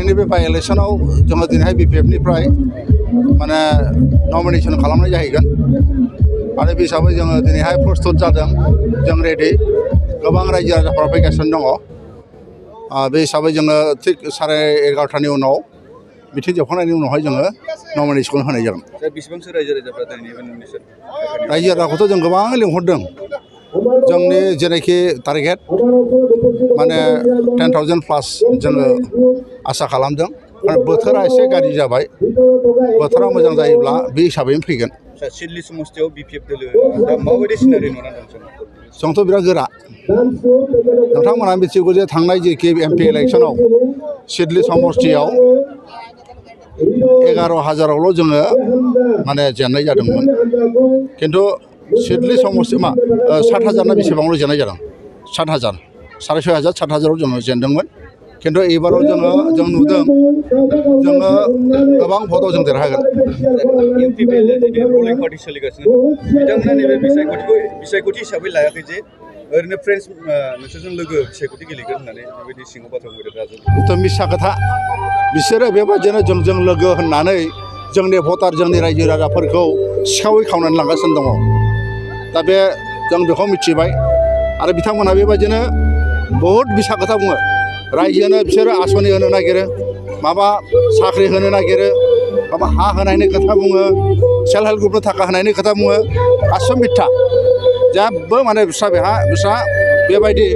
जोंनि बे बाइ इलेक्सनाव जोङो दिनैहाय BPF-निफ्राय माने नमिनेसन खालामनाय जाहैगोन आरो बे हिसाबै जोङो दिनैहाय प्रस्तुत जादों जों रेडि गोबां रायजो राजाफ्रा फैगासिनो दङ बे हिसाबै जोङो थिग 11:30 उनाव मिथिं जोबखांनायनि उनावहाय जोङो नमिनेसनखौ होनाय जागोन। बेसेबांसो रायजो राजाफ्रा दिनै नमिनेसन रायजो राजाखौथ' जों गोबां लिंहरदों जोंनि जेनाखि टारगेट माने 10,000+ जोङो आसा खालामदों कारण बोथोरा एसे गाज्रि जाबाय बोथोरा मोजां जायोब्ला बे हिसाबैनो फैगोन। सिडली समस्तियाव BPF दोलो दा माबायदि सिनारि नुना दं जोंथ' बिराद गोरा नोंथांमोनहा मिथिगौ जे थांनाय जेखि MP इलेक्सनाव सिडली समस्तियाव 11,000आवल' जोङो माने जेननाय जादोंमोन खिन्थु सिडली समस्ति 60,000 ना बेसेबांल' जेननाय जादों 60,000 6,500 7,000आव जोङो जेनदोंमोन खिन्थु एबाराव जों नुदों जोङो गोबां भटआव जों देरहागोन। रुलिं पार्टि सोलिगासिनो बिथांमोना नैबे बिसायख'थि हिसाबै लायाखै जे ओरैनो फ्रेन्ड्स नोंसोरजों लोगो बिसायख'थि गेलेगोन होननानै बेबायदि सिङाव बाथ्रा बुंदों राजन। बेथ' मिसा खोथा बिसोरो बेबायदिनो जोंजों लोगो होननानै जोंनि भटार जोंनि रायजो राजाफोरखौ सिखावै खावनानै लांगासिनो दङ दा बे जों बेखौ मिथिबाय आरो बिथांमोनहा बेबायदिनो बहुद मिसा खोथा बुङो रायजोनो बिसोरो आसनि होनो नागिरो माबा साख्रि होनो नागिरो माबा हा होनायनि खोथा बुङो सेल्फ हेल्प ग्रुपनो थाखा होनायनि खोथा बुङो गासिबो मिथ्या जेबो माने बिस्रा बेबायदि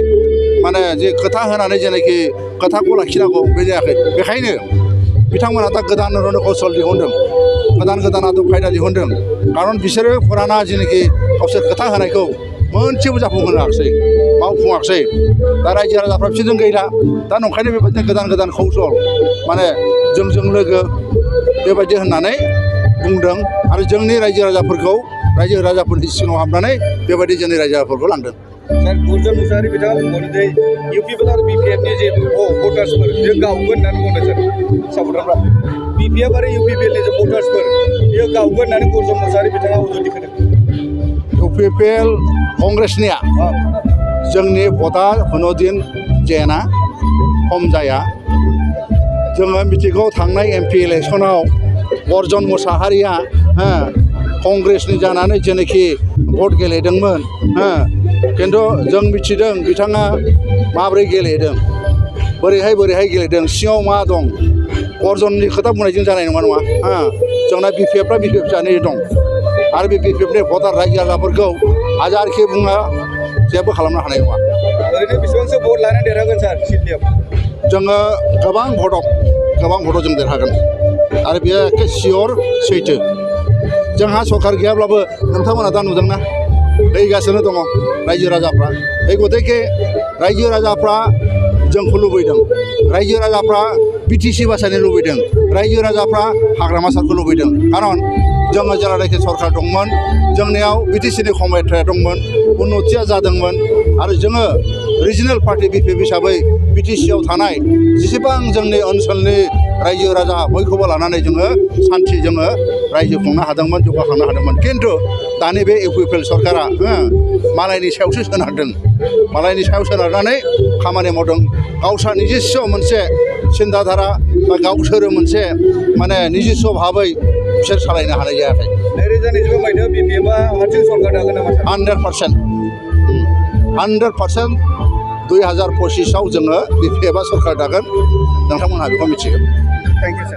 माने जे खोथा होनानै जेनाखि खोथाखौ लाखिनांगौ बे जायाखै बेखायनो बिथांमोना दा गोदान रन कौशल दिहुनदों गोदान आदब खायदा दिहुनदों खारन बिसोरो फुराना जेनाखि गावसोर खोथा होनायखौ मोनसेबो जाफुंहोआखिसै मावफुङाखिसै दा रायजो राजाफ्रा बिसोरजों गैला दा नंखायनो बेबायदिनो गोदान कौशल माने जोंजों लोगो बेबायदि होननानै बुंदों आरो जोंनि रायजो राजाफोरनि सिङाव हाबनानै बेबायदि जोंनि रायजो राजाफोरखौ लांदों। सर गुरजन मुसाहारि बिथाङा बुंबावदों जे UPPL आरो BPF-नि जे भटार्सफोर बेयो गावगोन होननानै बुंदों सर सापर्टारफ्रा BPF आरो UPPL-नि जे भटार्सफोर बेयो गावगोन होननानै गुरजन मुसाहारि बिथाङा उजुति होदों। UPPL कंग्रेसनिया जोंनि भटआ कुनुदिन जेना खम जाया जोङो मिथिगौ थांनाय MP इलेक्सनाव गुरजन मुसाहारिया कंग्रेसनि जानानै जेनाखि भट गेलेदोंमोन खिन्थु जों मिथिदों बिथाङा माबोरै गेलेदों बोरैहाय गेलेदों सिङाव मा दं गुरजननि खोथा बुंनायजों जानाय नङा जोंना BPF-फ्रा BPF जानानै दं आरो बे BPF-नि भटार रायजो राजाफोरखौ हाजारखि बुङा जेबो खालामनो हानाय नङा। ओरैनो बेसेबांसो भट लानानै देरहागोन सार सिडलीयाव? जोङो गोबां भटआव जों देरहागोन आरो बेयो एखे सियर सैथो जोंहा सरकार गैयाब्लाबो नोंथांमोना दा नुदोंना फैगासिनो दङ रायजो राजाफ्रा बे गतिके रायजो राजाफ्रा जोंखौ लुबैदों रायजो राजाफ्रा BTC बासायनो लुबैदों रायजो राजाफ्रा हाग्रामा सारखौ लुबैदों खारन जोङो जेब्लानाखि सरकार दंमोन जोंनियाव BTC-नि खमायथाया दंमोन उन्नतिया जादोंमोन आरो जोङो रिजनेल पार्टि BPF हिसाबै BTC-आव थानाय जेसेबां जोंनि ओनसोलनि रायजो राजा बयखौबो लानानै जोङो सान्थि जोङो रायजो खुंनो हादोंमोन जौगाखांनो हादोंमोन खिन्थु दानि बे UPPL सरकारा मालायनि सायावसो सोनारदों मालायनि सायाव सोनारनानै खामानि मावदों गावस्रा निजिस्स मोनसे सिन्ताधारा बा गावसोरो मोनसे माने निजिस्स भाबै बिसोर सालायनो हानाय जायाखै। 2025 मायथाइयाव BPF-आ हारसिं सरकार दागोन नामा? 100% 2025आव जोङो BPF-आ सरकार दागोन नोंथांमोनहा बेखौ मिथिगोन। Thank you sir.